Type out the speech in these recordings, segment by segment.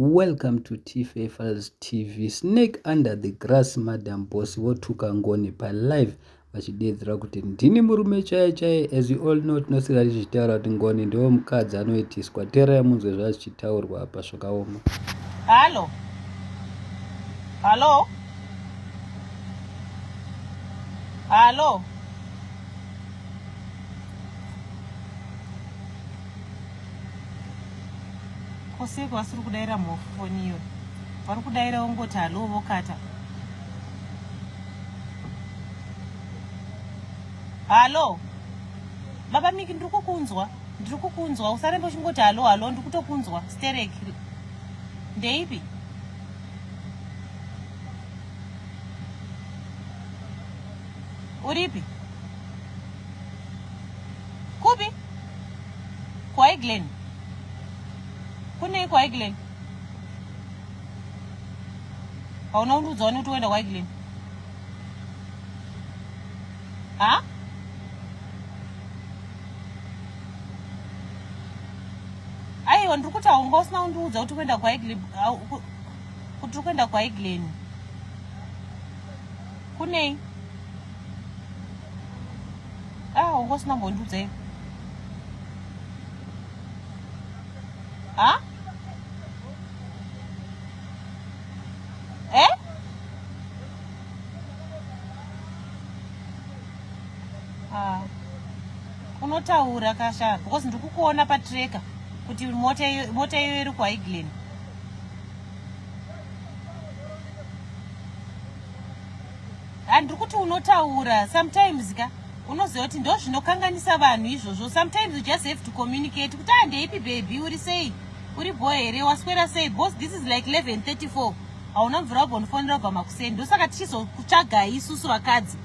Welcome to Tfa Files TV. Snake under the grass, Madam Boss votuka Ngoni palive vachideedzera kuti ndini murume chaiye chaiye. As you all know, tinoswera tichitaura kuti Ngoni ndiwo mukadzi anoitiswa. Teererai munzwe zvazvichitaurwa apa zvakaoma. Hallo. Hallo. Hallo. Ko sei kwasiri kudaira mhofu foni iyo? Vari kudaira wongoti hallo vokata. Hallo. Baba Miki ndiri kukunzwa. Ndiri kukunzwa. Usarembe uchingoti hallo hallo ndiri kutokunzwa. Sterek. Ndeipi? Uripi? Kupi? KwaIglen. Kunei kwaIglen? Hauna kundiudza wani kuti uenda kwaIglen? Ha? Aiwa ndiri kuti haunga usina kundiudza kuti kuenda kwaIglen kuti uri kuenda kwaIglen. Kunei? Ah, wanga usina kumbondiudza iwe. Ha? Eh? Ah. Unotaura kasha because ndiri kukuona patracker kuti mota iyo mota iyo iri kuHiglen. Handiri kuti unotaura sometimes ka unoziva kuti ndo zvinokanganisa vanhu izvozvo. Sometimes you just have to communicate kuti ah ndeipi baby uri sei uri bho here waswera sei boss this is like 11:34 hauna mvura wabva unofonera kubva makuseni ndosaka tichizokutsvagai isusu vakadzi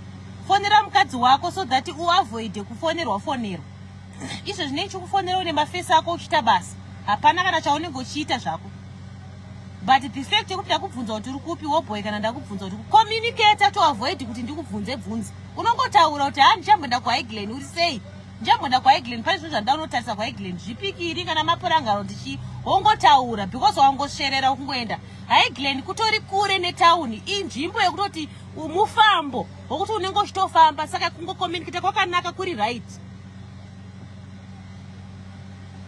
fonera mukadzi wako so that uavoide kufonerwa fonerwa izvo zvinei chikufonera une mafesi ako uchiita basa hapana kana chaunenge uchiita zvako but the fact yekuti ndakubvunza kuti uri kupi woboy kana ndakubvunza kuti communicate to avoid kuti ndikubvunze bvunze unongotaura kuti ha ndichamboenda kuhiglen uri sei ndichamboenda kuhiglen pane zvinhu zvandaunotarisa kuhiglen zvipikiri kana mapurangaro ndichii wongotaura because wangosverera kungoenda higlen kutori kure netauni inzvimbo yekutoti mufambo wokuti unenge uchitofamba saka kungocommunicate kwakanaka kuri right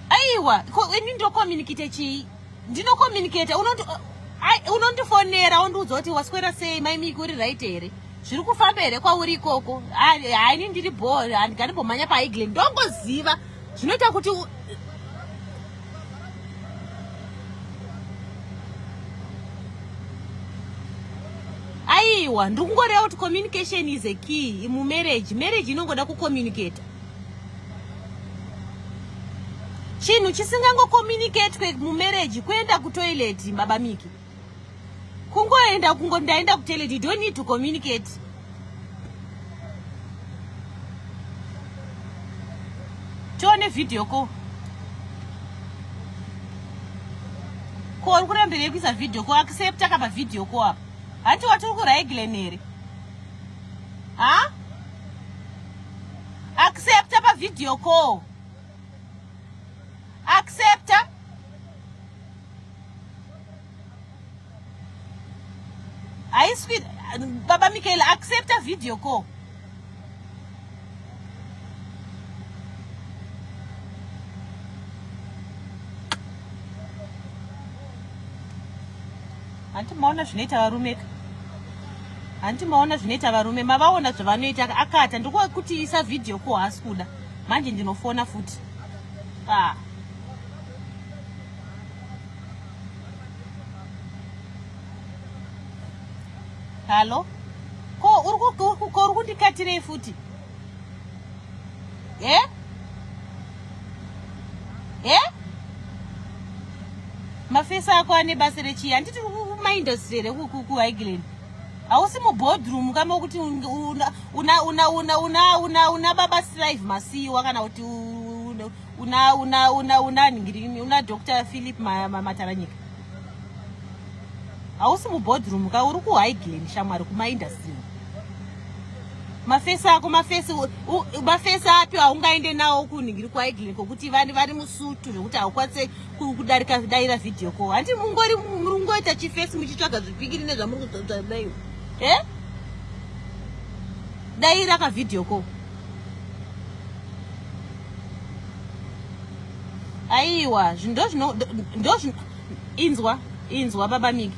aiwa ini ndocommunicate chii ndinocommunicate unondifonera wondiudza kuti waswera sei mai miki uri right here zviri kufamba here kwauri ikoko haini ndiri bho handigandimbomhanya paiglen ndongoziva zvinoita kuti aiwa ndiri kungoreva kuti communication is a key mumarriage marriage inongoda kucommunicata chinhu chisingangokommunicatwe mumarriage kuenda kutoilet baba miki kungoenda kungo ndaenda kutoilet you don't need to communicate tione video ko ko uri kurambirei kuisa video ko accepta kapa video ko apa hanti wati uri kuraiglen here ha accepta pa video call accepta haiswi baba Michael accepta video call Hanti maona zvinoita varume ka? Hanti maona zvinoita varume? Mavaona zvavanoita akata ndikuti isa video ko haasi kuda. Manje ndinofona futi. Ah. Hello? Ko uri ko uri kundikatirei futi? Eh? Eh? Mafesi ako ane basa rechii? Handiti kumaindustry here kuHighland? Hausi muboardroom kama kuti una una una una una una una baba Slive Masiyiwa kana kuti una una una una nhingirini una Dr. Philip Mataranyika. Hausi muboardroom ka uri kuHighland shamwari kumaindustry. Mafesi ako mafesi mafesi api aungaende nawo kunhingiri kwaiglen kokuti vani vari musutu zvekuti haukwanise kudarika daira vhidhiyo ko hanti mungori muri kungoita chifesi muchitsvaga zvipikiri nezvamuri kutsvaga e daira kavhidhiyo ko aiwa ndozvino inzwa inzwa baba miki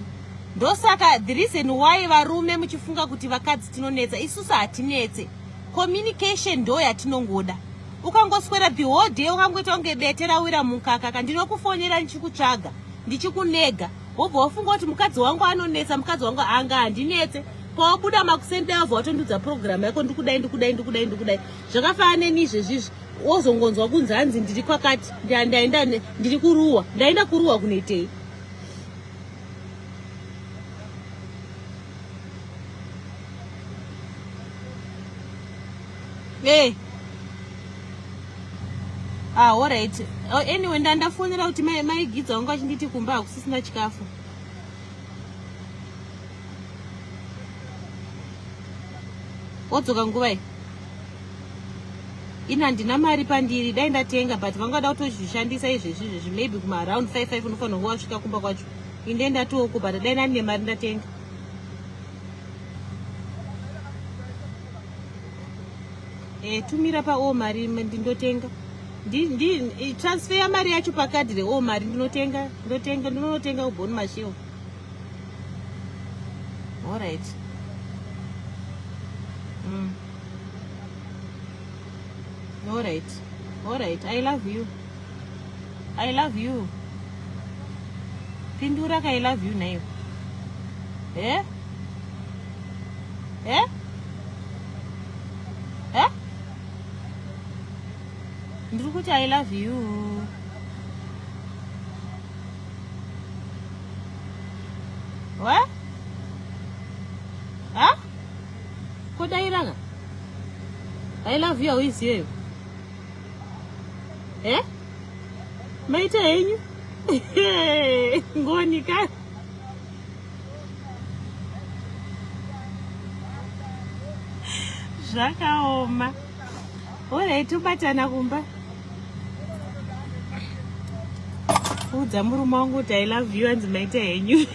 ndosaka the reason why varume muchifunga kuti vakadzi tinonetsa isusu hatinetse communication ndo yatinongoda ukangoswera the whole day ukangoita kunge bete rawira mukaka ka ndinokufonera ndichikutsvaga ndichikunega wobva wafunga kuti mukadzi wangu anonetsa mukadzi wangu anga handinetse pawabuda makuseni dai wabva watondudza program yako ndikudai ndikudai ndikudai ndikudai zvakafanana neni izvezvizvi wozongonzwa kunzi hanzi ndiri kwakati ndaenda ndiri kuruwa ndaenda kuruwa kunoitei Hey. Ah, all right. Oh, anyway, ndandafonera kuti mai mai Gidza wangu achinditi kumba hakusisina chikafu. Wodzoka nguva iyi? Ini handina mari pandiri, dai ndatenga but vangada kutozvishandisa izvezvi izvezvi maybe kuma around 5 5 unofanira kunge wasvika kumba kwacho. Ini ndatoko but dai ndandine mari ndatenga. Eh, tumira pa o mari ndindotenga. Ndi ndi transfer ya mari yacho pakadhi re o mari ndinotenga, ndotenga ndinonotenga kuboni mashiwo. All right. All right. All right. I love you. I love you. Pindura ka I love you nayo. Eh? Eh? Eh? Ndiri kuti I love you. What? Ha? Kodairaka? I love you hauizive. Eh? Maita henyu? Ngoni ka. Zvakaoma. Alright, tobatana kumba. Udza murume wangu kuti I love you anzi maita henyu.